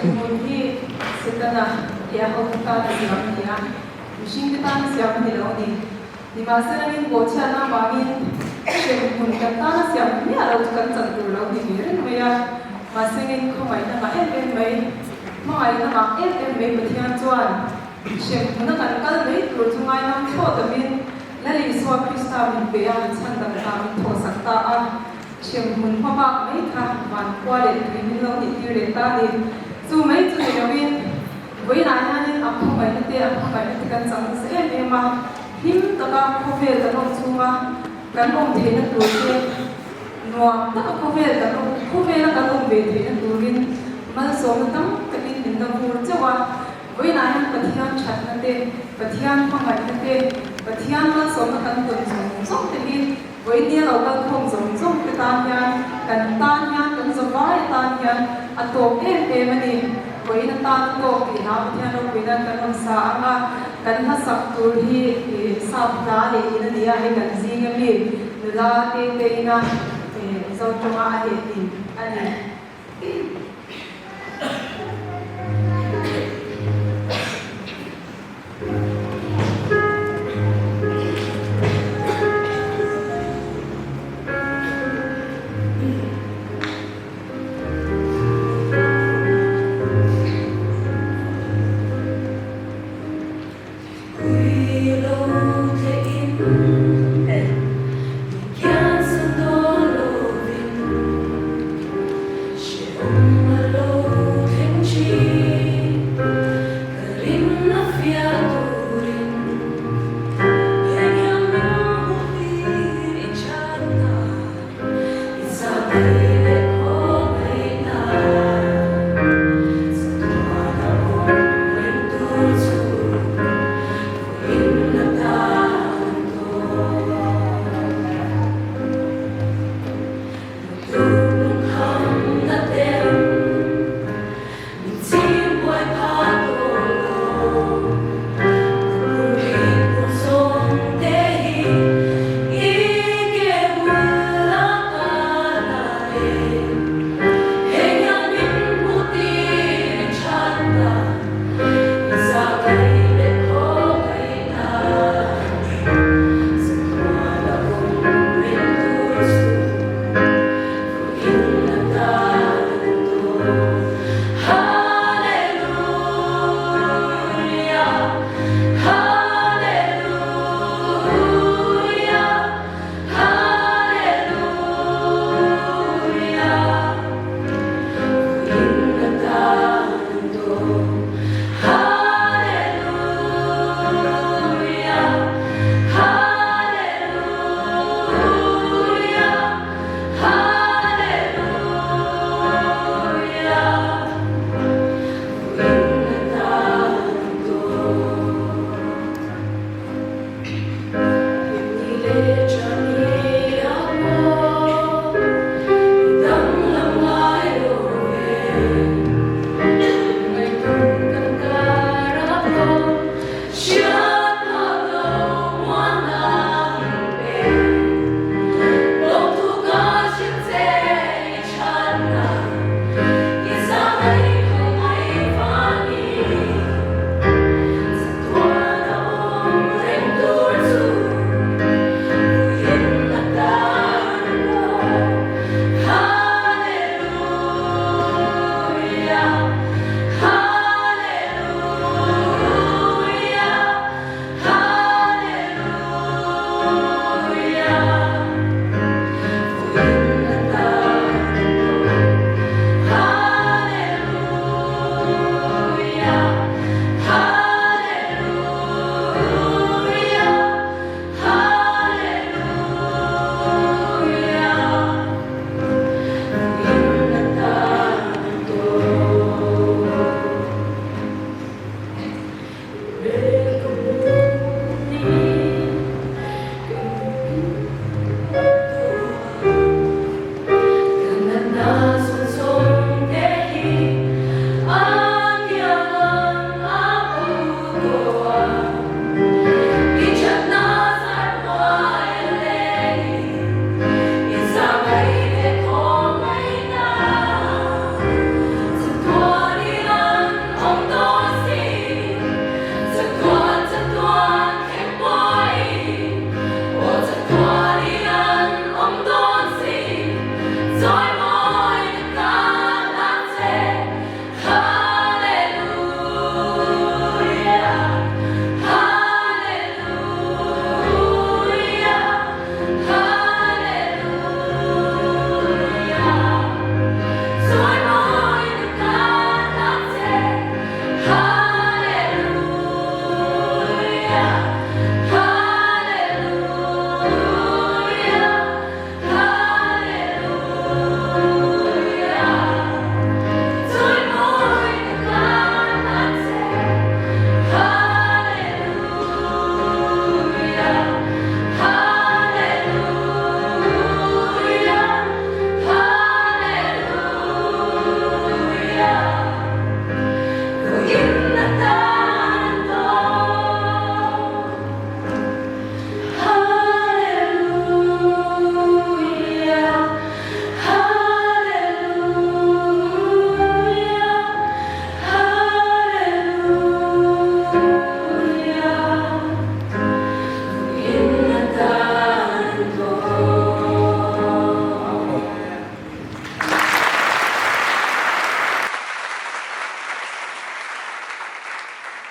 Hremhmun hi Setana leh a hote tana siam a ni a, mihringte tana siam a ni lo a ni. Nimahselain bawhchhiatna avangin hremhmun kan tana siam miah lo chu kan chan tur lo ni ve reng mai a. Mahsengin khawngaihna ngah em em mai, hmangaihna ngah em em mai Pathian chuan hremhmuna kan kal mai tur chu ngainam thlawh tamin Lal Isua Krista min pe a, chhandam ta min thawhsak ta a. Hremhmun hma bak mai kha van khua leh tui min lo nih tir leh ta a ni. Chu mai chu ni loin vawiinah hianin a khawngaihna te a hmangaihna te kan chang nasa em em a, hlim taka khawvel kan awm chhunga kan awm theihna tur te, nuam taka khawvel kan awm khawvela kan awm ve theihna turin malsawmna tam takin min la vur chauh a. Vawiinah hian Pathian thatna te, Pathian hmangaihna te, Pathian malsawmna kan tawn zawng zawng te hi Vawinia lo kal khawm zawng zawng te tan hian kan tan hian kan zavai atan hian a tawp em em a ni. Vawiin atan a tawk tih hla Pathian ropui nan kan rawn sa ang a, kan hmasak tur hi sap hla leh in a ni a, hei kan zing ami nula te te ina Mizo tawnga a leh nin a ni.